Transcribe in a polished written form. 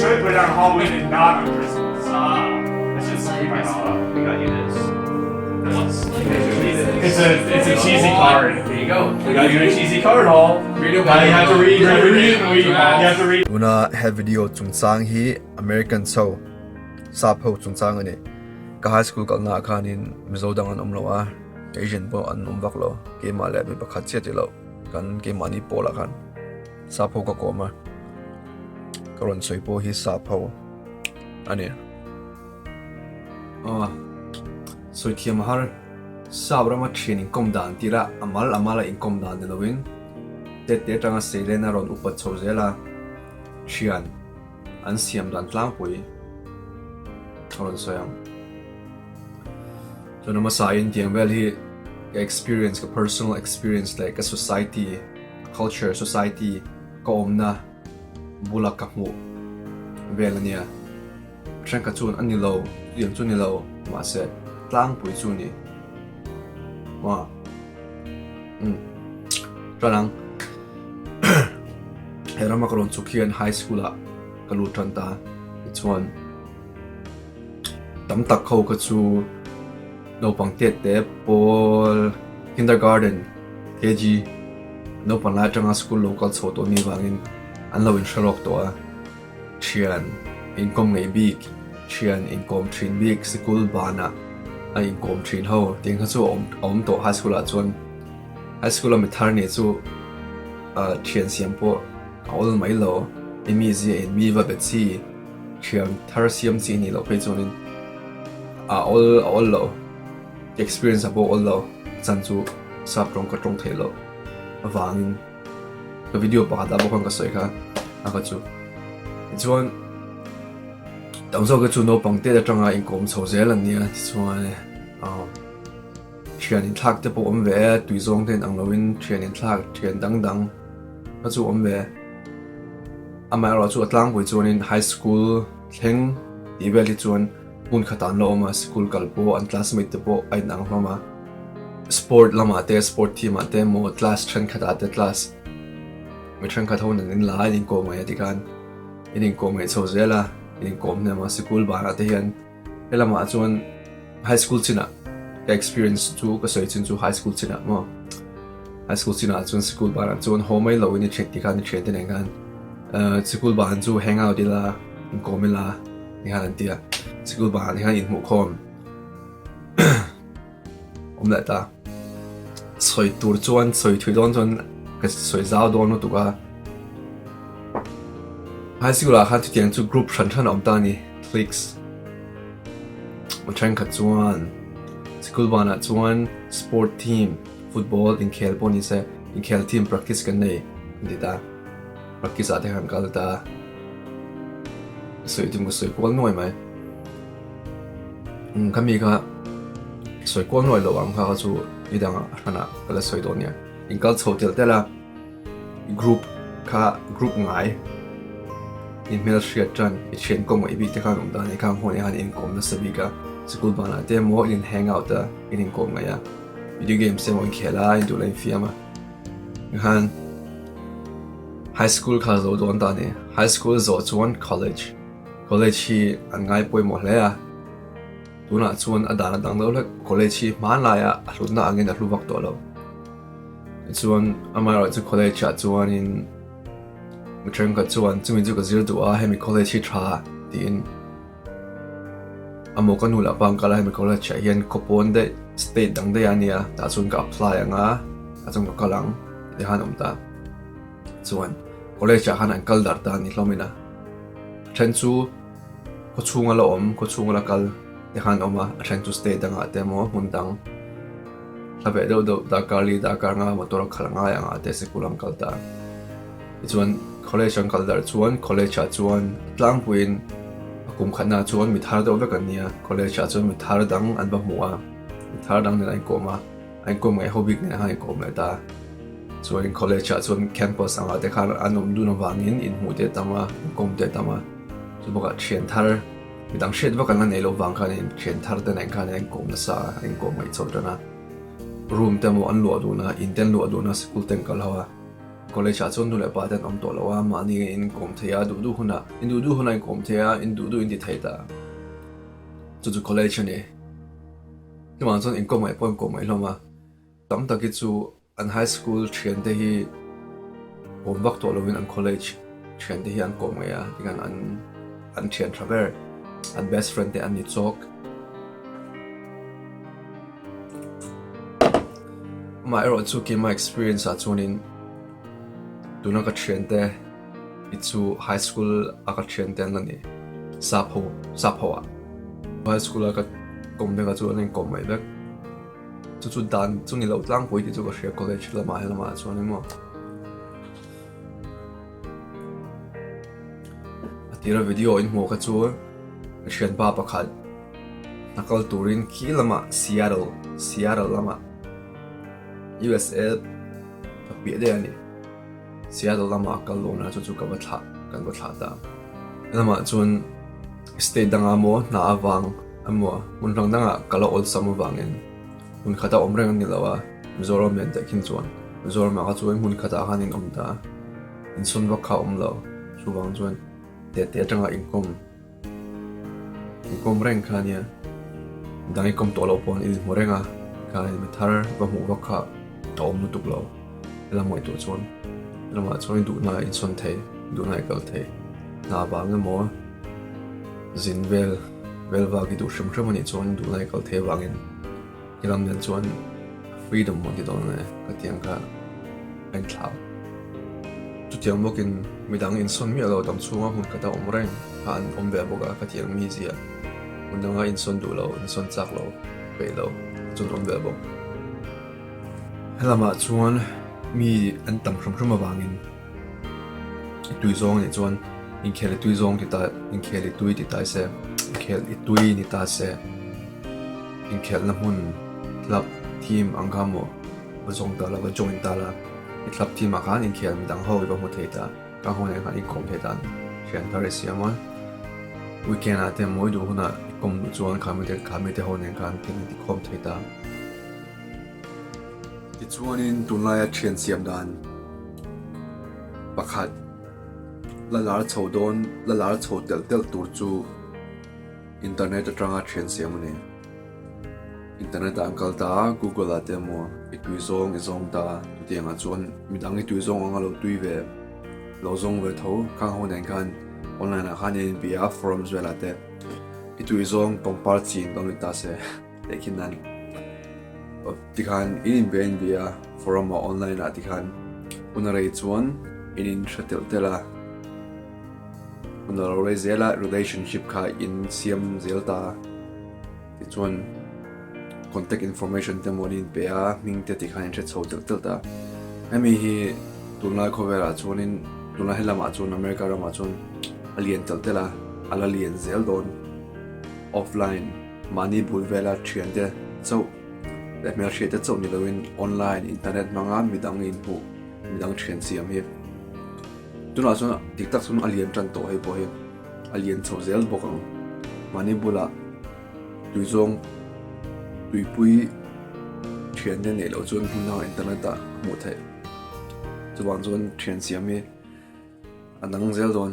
should, but on Halloween and not on Christmas. Ah. That's just We my thought. got you this. What's It's a cheesy card. There you go. We got you a cheesy card haul. Read it Now you have to read. You have to read. You have to read. Tuna he video chungchang hi American chho sap ho chungchang a ni. Ka high school kalna ah khanin Mizo dang an awm lo a, Asian pawh an awm vak lo. Keimah leh mi pakhat chiah ti lo kan keimahni pawl ah khan sap ho ka kawm a, ka rawn sawi pawh hi sap ho a ni. Aw sawi thiam a har. Sap rama thian inkawm dan tira a mal a mala inkawm dan ni loin tete atanga seilen a rawn upat chho zel a, thian an siam dan tlangpui a rawn sawi ang. Chuan a hmasain tiang vel hi ka experience, ka personal experience leh ka society, culture, society ka awmna bula ka hmuh vel a nia. Thenkhat chuan a ni lo, chutiang chu ni lo, mahse tlangpui chu ni. Maw? Umm. Tan ang. He rama ka rawn chhuk hian high school ah ka lut tan ta. Tichuan tam tak ho kha chu naupang tet te pawl kindergarten KG naupang lai atanga school lo kal chho tawh ni vangin an lo inhre rawk tawh a. Thian inkawm ngei bik, thian inkawm thin bik sikul banah a inkawm thin ho tih kha chu a awm tawh high school ah chuan high school a mi thar nih chu thian siam pawh a awl mai lo i mi zia in mi va be chi thian thar siam chi nih loh phei chuanin a awl a awl lo experience a pawh awl lo chan chu sap tawng ka tawng theih loh avangin. Ka video pakhat ah bawk khan ka sawi kha a ka chu. Tichuan tam zawk hi chu naupang te atanga inkawm chho zel an nia tichuan ah thian inthlak te pawh awm ve e tui zawng te in ang loin thian inthlak thian dang dang kha chu awm ve. Amaherawh chu a tlangpui chuanin high school thleng tih vel hi chuan hmun khatah an la awm a, school kal pawh an classmate te pawh a inang hlawm a, sport lamah te sport team ah te emaw class thenkhatah te class mi thenkhat ho nen in la a in inkawm ngaih a tikhan in inkawm ngaih chho zel a, in inkawm hnem a sikul banah te hian helamah chuan high school chinah ka experience chu ka sawi chin chu high school chinah maw high school chinah chuan sikul banah chuan haw mai lo in i thian tikhan i thian te nen khan sikul ban chu hang out ila inkawm ila. Ni khan an ti a, sikul bangah ni khan inhmuh khawm awm leh ta. Sawi tur chuan sawi thui dawn chuan ka sawi zau dawn lutuk a. High school ah khan chutiang chu group hran hran a awm ta a ni, cliques. A thenkhat chuan sikul banah chuan sport team, football inkhel pawh ni se, inkhel team practice kan nei an ti ta. Practice ah te khan kal ta. Sawi tum ka sawi kual nuai mai. Umm khami kha sawi kual nuai lo ang kha kha chu midang ah hranah ka la sawi dawn nia. In kal chho telh telh a, group kha group ngai in hmel hriat tan i thian kawng ngaih bik te khan awm dan i khang huan hian in kawm nasa bik a, sikul banah te emaw in in hang out a, in inkawm ngaih a, video games te emaw in khel a, in duh la in fiam a. Khan High school kha zo dawn ta a ni. High school zawh chuan college. College hi an ngai pawimawh hle a. Tunah chuan a dan a dang deuh hlek. College hi hmanlaiah a hlutna angin a hlu vak tawh lo. Tichuan amaherawhchu chu college ah chuanin mi thenkhat chuan chumi chu ka zir duh a hemi college hi tha tiin amaw ka nu leh pa ang kal a hemi college ah hian khawpawn daih state dang daih a nia tah chuan ka apply ang a tah chuan ka kal ang ti khan a awm ta. Chuan college ah khan an kal darh ta a ni hlawm in a a then chu khaw chhunga la awm khaw chhunga la kal te khan an awm a a then chu state dangah te emaw hmun dang hla ve deuh deuh darkar li darkar nga motor a khalh ngai ang ah te sikul an kal ta tichuan college an kal darh chuan college ah chuan tlangpuiin a kum khatna ah chuan mi thar deuh vek an nia college ah chuan mi thar dang an va hmu a mi thar dang nen an inkawm a. A inkawm ngaih ho bik nen khan inkawm leh ta. Chuan college ah chuan campus angah te khan an awm dun avangin inhmuh te tam a, inkawm te tam a. Chu bakah thian thar, midang hriat vak an la neih loh vang khanin thian thar te nen khan an inkawm nasa a, an inkawm ngaih chho tan a. Room te maw an luah dun a, in te an luah dun a, sikul te an kal ho a. College ah chuan nu leh pa te an awm tawh lo a, mahni a in kawm thei a, duh duh hunah, in duh duh hunah in kawm thei a, in duh duh in ti thei ta. Chu chu college a ni. Chuvang chuan inkawm ngaih pawh inkawm ngaih hlawm a, tam tak hi chu an high school thiante hi kawm vak tawh lovin an college thiante hi an kawm ngaih a, tikhan an an thian tha ber, an best friend te an ni chawk. Amah erawh chu keimah experience ah chuanin tuna ka thiante hi chu high school a ka thiante an la ni sap ho sap ho ah high school a ka kawm vek ah chuan an inkawm mai vek chu chu dan chu ni lo tlangpui tih chu ka hria college lamah helamah chuan emaw a tira video in hmuh kha chu ka thianpa pakhat. A kal turin khi lamah Seattle, Seattle lamah USA a piah daih a ni. Seattle lamah a kal dawn a, chu chu ka va thlah, kan va thlah ta. Lamah chuan state dangah maw hna avang emaw hmun hrang dangah kal a awlsam avangin hmun khata awm reng a ni lo a, Mizoram nen teh khin chuan Mizoramah kha chuan hmun khatah khan in awm ta a, insawn vak kha a awm lo. Chuvang chuan tete atanga inkawm. Inkawm reng kha ania, dang i kawm tawh loh pawh an inhmu reng a, kha mi thar va hmuh vak kha a awm lutuk lo, helam ngaihtuah chuan helamah chuan i duhna a insawn thei, duhna i kal thei, hna vang emaw zin vel vel vak i duh hrim hrim anih chuan duhna i kal thei avangin helam nen chuan freedom an ti dawn a ni ka ti ang kha a inthlau. Chutiang bawkin midang insawn miah lo dam chhunga hmun khat a awm reng kha an awm ve bawk a, ka ti ang mizia hmun danga insawn duh lo, insawn chak lo, peih lo chuan awm ve bawk. Helamah chuan mi an tam hrum hrum avangin i tui zawng anih chuan inkhel i tui zawng ti ta inkhel i tui ti ta se inkhel i tui ni ta se inkhelhna hmun club team ang kha maw va zawng ta la va join ta la. I thlap thim ah khan inkhel midang ho i va hmu thei ta, ka ho nen khan inkawm thei ta a ni. Thian thar i siam a, weekend ah te mawi duh hunah i kawm duh chuan kha mite kha mite ho nen khan thil inti khawm thei ta. Tichuanin tunlaia thian siam dan pakhat la lar chho dawn la lar chho telh telh tur chu internet atanga thian siam a ni. Internet ah an kal ta a, Google ah te emaw i tui zawng i zawng ta a, chutiang ah chuan midang i tui zawng anga lo tui ve lo zawng ve tho khang ho nen khan online ah khan in inbia a forums velah te i tui zawng pangpar chin lo ni ta se tehkhin nan tikhan in inbia inbia a forum ah online ah tikhan hun a rei chuan in inhre telh telh a hun a lo rei zel a relationship kha in siam zel ta a. Tichuan contact information te maw an inpe a, hming te tikhan in hre chho telh telh ta. Hemi hi tunlai khawvelah chuanin tunlai helamah chuan America ramah chuan a lian telh telh a, a la lian zel dawn. Offline mahni bul vela thiante chauh leh hmelhriat te chauh ni loin online internet hmanga midang inhmuh midang thian siam hi tunah chuan dik tak chuan a lian tan tawh hei pawh hi. A lian chho zel bawk ang. Mahni bulah tui zawng tuipui thiante neih loh chuan hmun dangah internet ah a hmuh theih. Chuvang chuan thian siam hi a dang zel dawn.